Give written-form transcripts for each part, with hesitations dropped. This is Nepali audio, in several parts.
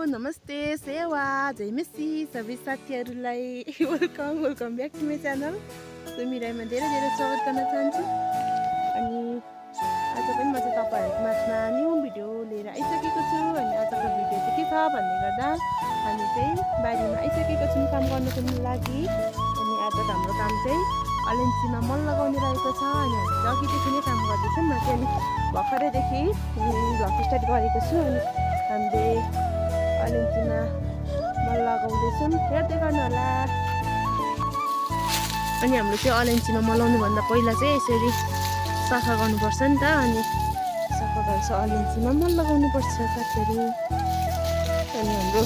नमस्ते सेवा जय मेसी सबै साथीहरूलाई welcome back to my channel सुमिराईमा धेरै स्वागत गर्न चाहन्छु। अनि आज पनि म चाहिँ तपाईहरुको माझमा न्यू भिडियो लिएर आइसकेको छु। अनि आजको भिडियो चाहिँ के छ भन्ने गर्दा हामी चाहिँ बारीमा आइसकेको छौँ काम गर्नको लागि। अनि आज हाम्रो काम चाहिँ अलैँचीमा मल लगाउने रहेको छ। अनि हामी अघिदेखि नै काम गर्दैछौँ। म चाहिँ भर्खरैदेखि भ्लग स्टार्ट गरेको छु। अनि हामीले अलैँचीमा मल लगाउँदैछौँ, हेर्दै गर्नु होला। अनि हाम्रो चाहिँ अलैँचीमा मल लगाउनुभन्दा पहिला चाहिँ यसरी सफा गर्नुपर्छ नि त। अनि सफा गरेर अलैँचीमा मल लगाउनुपर्छ साथीहरू। अनि हाम्रो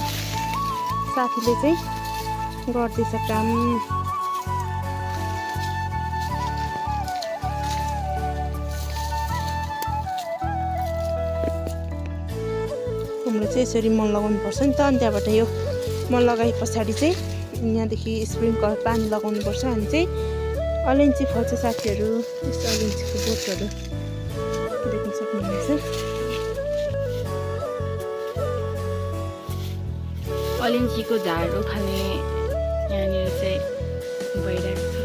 साथीले चाहिँ गर्दैछ काम। हाम्रो चाहिँ यसरी मल लगाउनु पर्छ नि त। अनि त्यहाँबाट यो मल लगाए पछाडि चाहिँ यहाँदेखि स्प्रिङ्कलर पानी लगाउनु पर्छ। अनि चाहिँ अलैँची फल्छ साथीहरू। यस्तो अलैँचीको बोटहरू देख्न सक्नुहुन्छ। अलैँचीको झार उखाल्ने यहाँनिर चाहिँ भइरहेको छ।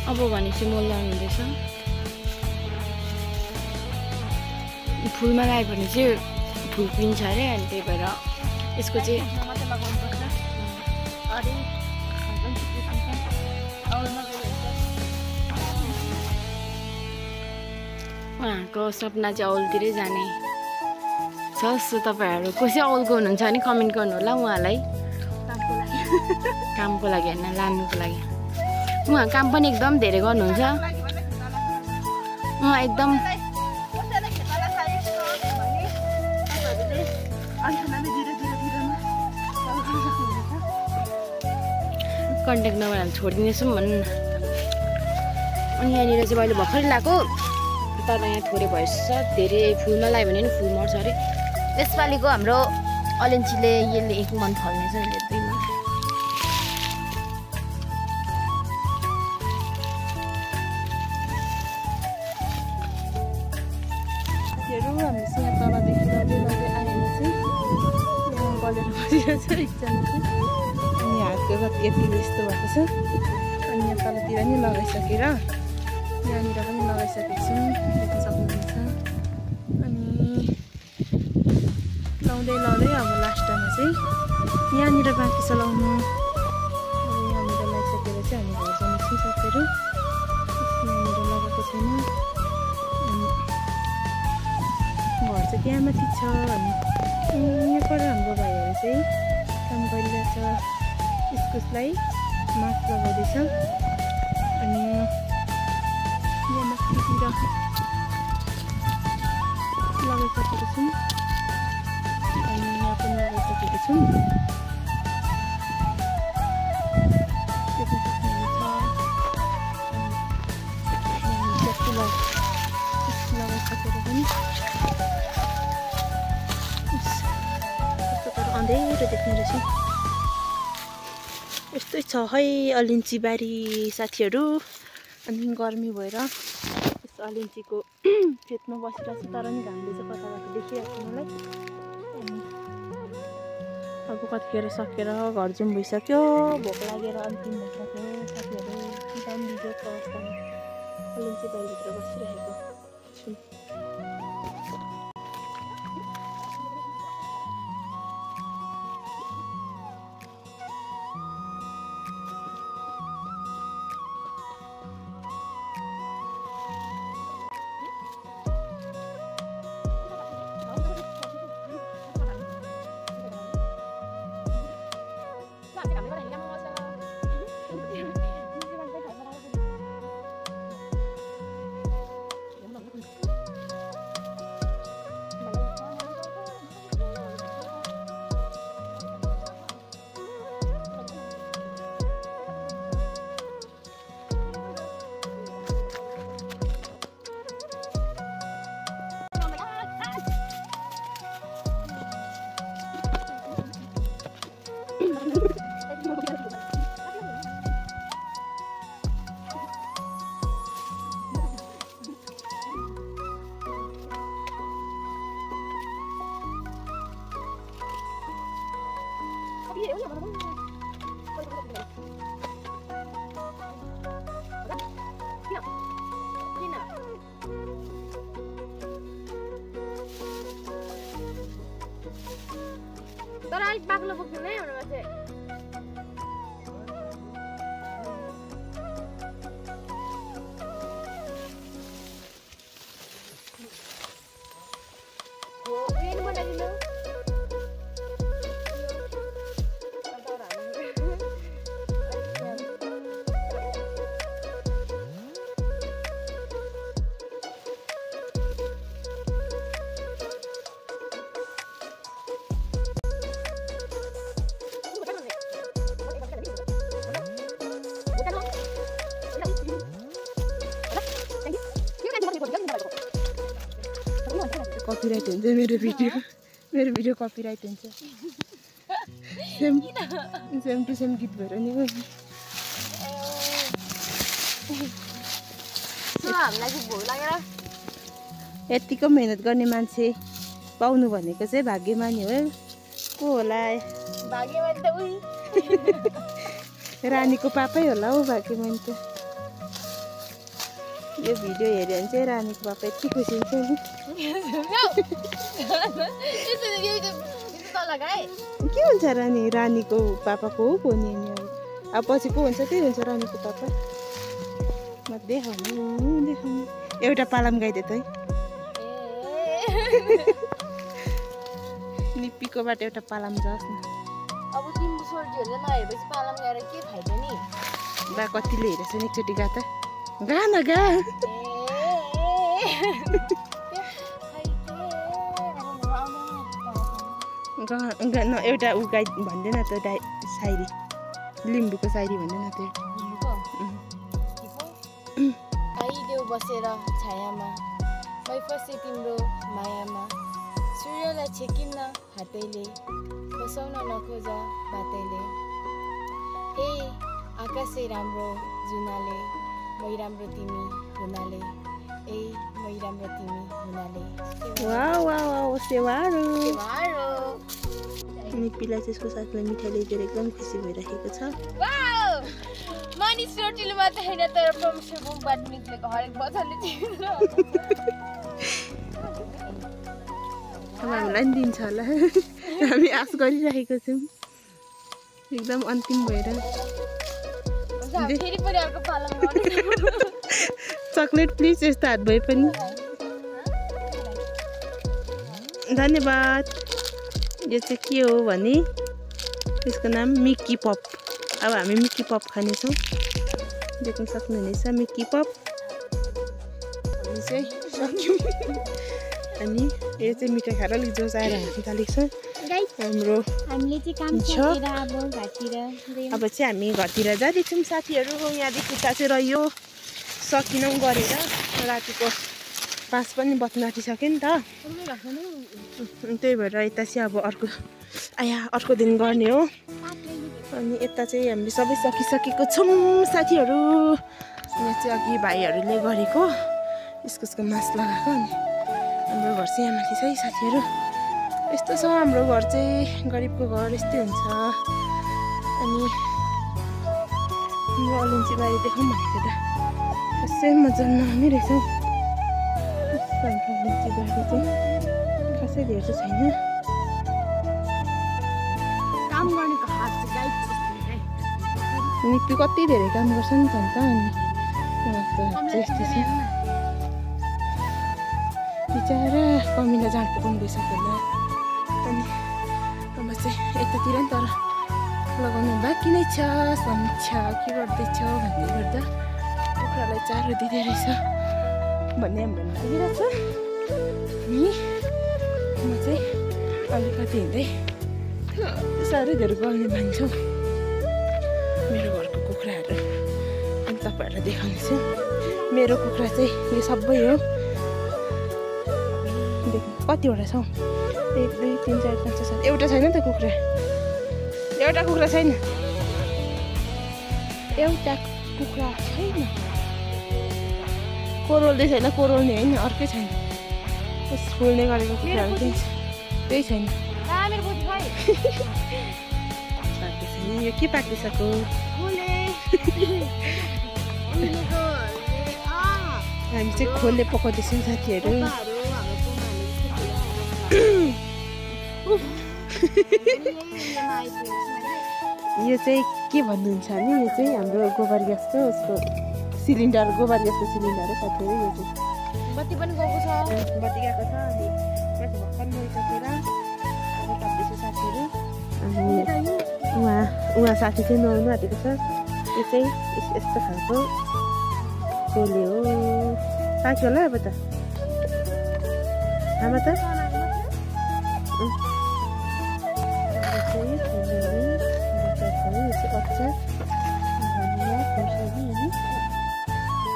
अब भनेपछि मल लगाउनु हुँदैछ। फुलमा लगायो भने चाहिँ फुल पिन्छ अरे। अनि त्यही भएर यसको चाहिँ उहाँको सपना चाहिँ औलतिरै जाने छ। सो तपाईँहरू कसै औलको हुनुहुन्छ भने कमेन्ट गर्नु होला उहाँलाई। कामको लागि होइन, लानुको लागि। उहाँ काम पनि एकदम धेरै गर्नुहुन्छ। उहाँ एकदम कन्ट्याक्ट नम्बर छोडिदिनेछौँ भन्नु। अनि यहाँनिर चाहिँ मैले भर्खरै लगाएको, तर यहाँ थोरै भएछ। धेरै फुलमा लगायो भने नि फुल मर्छ अरे। यसपालिको हाम्रो अलैँचीले यसले 1 मन फल्नेछ, यसले 2 मन। हामीसँग तलदेखि गर्दै गर्दै आएर चाहिँ यहाँ बलेर बसिरहेछ एकजना चाहिँ। अनि हातको कति यति यस्तो भएको छ। अनि यहाँ तलतिर नि लगाइसकेर यहाँनिर पनि लगाइसकेको छौँ, देख्न सक्नुहुन्छ। अनि लाउँदै लाउँदै अब लास्टमा चाहिँ यहाँनिर बाँकी छ लाउनु। यहाँनिर लगाइसकेर चाहिँ हामी घर जानेछौँ साथीहरू। यहाँनिर लगाएको छैन। घर चाहिँ त्यहाँ माथि छ। अनि यहाँबाट हाम्रो भाइहरू चाहिँ काम गरिरहेछ। इस्कुसलाई माथ लगाउँदैछ। अनि यहाँ माथितिर लगाइसकेको छौँ। अनि यहाँ पनि लगाइसकेको छौँ। देख्न सक्नुहुन्छ। जति लगाइसकेर पनि अँधेरो देख्ने रहेछ। यस्तै छ है अलैँची बारी साथीहरू। अनि गर्मी भएर यस्तो अलैँचीको फेदमा बसिरहेको छ। तर नि घामले चाहिँ कता कता देखिरहेको छ मलाई। अनि अब कतिखेर सकेर घर जाउँ भइसक्यो। भोक लागेर अन्तिम भइसक्यो साथीहरू। एकदम बिजोको अवस्थामा अलैँची बारीभित्र बसिरहेको छु। तर अलिक बाक्लो बोक्दैन है हाम्रोमा चाहिँ कपिराइट हुन्छ मेरो भिडियो कपिराइट हुन्छ सेम टु सेम गीत भएर नि हामीलाई चाहिँ भोक लागेर यतिको मेहनत गर्ने मान्छे पाउनु भनेको चाहिँ भाग्यमानी हो को होला भाग्यमानी त उही रानीको पापै होला हौ भाग्यमानी त यो भिडियो हेऱ्यो भने चाहिँ रानीको पापा यति खुसी हुन्छ नि के हुन्छ रानीको पापाको हो नि अब पछि को हुन्छ त्यही हुन्छ रानीको पापा म देखाउनु एउटा पालाम गाइदे त है निप्पीकोबाट एउटा पालाम जाओस् न अब तिम्रो सोल्टीहरू चाहिँ नहेरेपछि पालाम गएर के फाइदा नि बा कतिले हेरेछ नि एकचोटि गा त गा न गा एउटा ऊ गाई भन्दैन त सायरी लिम्बूको सायरी भन्दैन त आइदेऊ बसेर छायामा मै फसे तिम्रो मायामा सूर्यलाई छेकिन्न हातैले बसाउन नखोज बातैले ए आकाशै राम्रो जुनाले मै राम्रो तिमी हुनाले ए मै राम्रो तिमी हुनाले वाउ वाउ वाउ सेवारो निप्पीलाई चाहिँ यसको साथमा मिठाई ल्याइदिएर एकदम खुसी भइरहेको छ वाउ मानिस रोटीले मात्र हैन तर परमेश्वर मुखबाट निक्लेको हरेक वचनले अब हामीलाई पनि दिन्छ होला हामी आश गरिरहेको छौँ एकदम अन्तिम भएर फेरि पनि अर्को पालन गर्नु चकलेट प्लिज यस्तो हात भए पनि धन्यवाद यो चाहिँ के हो भने यसको नाम मिक्की पप अब हामी मिक्की पप खानेछौँ देख्न सक्नुहुनेछ मिक्की पप हामी चाहिँ सक्यौँ अनि यो चाहिँ मिठाई खाएर अलिक जोस आएर हामी थालेको छ हाम्रो हामीले चाहिँ काम सकेर अब घरतिर अब चाहिँ हामी घरतिर जाँदैछौँ साथीहरू यहाँदेखि उता चाहिँ रह्यो सकिनौँ गरेर रातिको 5 पनि बज्न आँटिसक्यो नि त त्यही भएर यता चाहिँ अब अर्को दिन गर्ने हो अनि यता चाहिँ हामीले सबै सकिसकेको छौँ साथीहरू यहाँ चाहिँ अघि भाइहरूले गरेको इस्कुसको मास लगाएको अनि हाम्रो घर चाहिँ यहाँ माथि छ है साथीहरू यस्तो छ हाम्रो घर चाहिँ गरिबको घर यस्तै हुन्छ अनि हाम्रो अलैँची बारी देखाउँ भनेको त त्यसै मजा नआउने रहेछ अलैँची बारी चाहिँ खासै धेरै चाहिँ छैन काम गर्नेको हात चाहिँ निप्पी कति धेरै काम गर्छ नि त अन्त अनि यस्तो छ बिचरा कमिला जाँड पुग्नु गइसक्यो होला अनि अब चाहिँ यतातिर नि तर लगाउनु बाँकी नै छ समीक्षा के गर्दैछ भन्ने गर्दा कुखुरालाई चारो दिँदै रहेछ भन्ने हाम्रो लागिरहेछ अनि म चाहिँ अलिकति हिँड्दै साह्रै धेरै गल्ने मान्छौँ मेरो घरको कुखुराहरू अनि तपाईँहरूलाई देखाउनेछु मेरो कुखुरा चाहिँ यो सबै हो कतिवटा छ 1 2 3 4 5 6 7 एउटा छैन त कुखुरा छैन कोरोल्दै छैन कोरोल्ने होइन अर्कै छैन फुल्ने गरेको कुखुराहरू त्यही छैन यो के पाक्दैछको हामी चाहिँ खोलले पकाउँदैछौँ साथीहरू यो चाहिँ के भन्नुहुन्छ भने यो चाहिँ हाम्रो गोबर ग्यासको उसको सिलिन्डर गोबर ग्यासको सिलिन्डर हो साथीहरू यो चाहिँ बत्ती पनि गएको छ बत्ती गएको छ अनि माथि भर्खर नुहाइसकेर अब ताप्दैछु साथीहरू अनि उहाँ साथी चाहिँ नुहाउनु आँटेको छ यो चाहिँ यस्तो खालको खोले हो पाक्यो होला अब त आमा त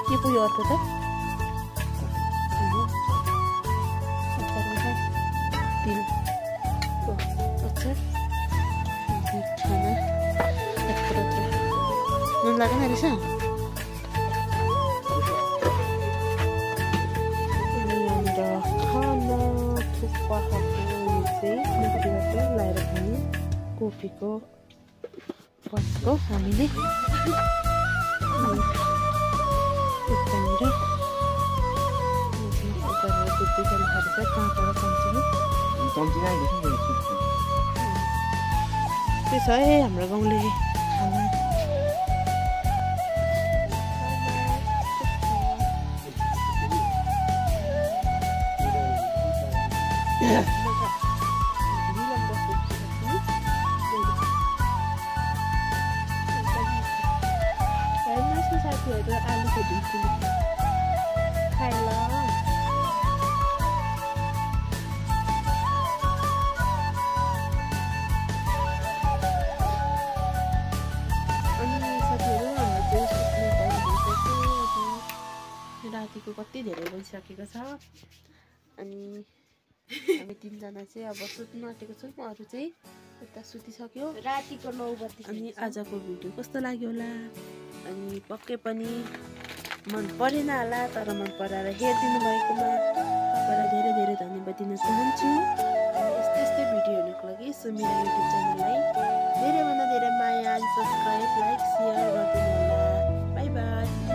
के पो यो अर्को त नुन लागेन रहेछ खाना थुक्पा खाएको चाहिँ लगाएर खाने कोपीको पटको हामीले त्यो छ है हाम्रो गाउँले खाना साथीहरू आलुको ढिकी खाएर रातिको कति धेरै भइसकेको छ अनि हामी तीनजना चाहिँ अब सुत्नु आँटेको छौँ अरू चाहिँ यता सुतिसक्यो रातिको 9 बजे अनि आजको भिडियो कस्तो लाग्यो होला अनि पक्कै पनि मन परेन होला तर मन पराएर हेरिदिनु भएकोमा तपाईँलाई धेरै धेरै धन्यवाद दिन चाहन्छु अनि यस्तै यस्तै भिडियो हेर्नुको लागि सुमिरा युट्युब च्यानललाई धेरैभन्दा धेरै माया सब्सक्राइब लाइक सेयर गरिदिनु होला बाई बाई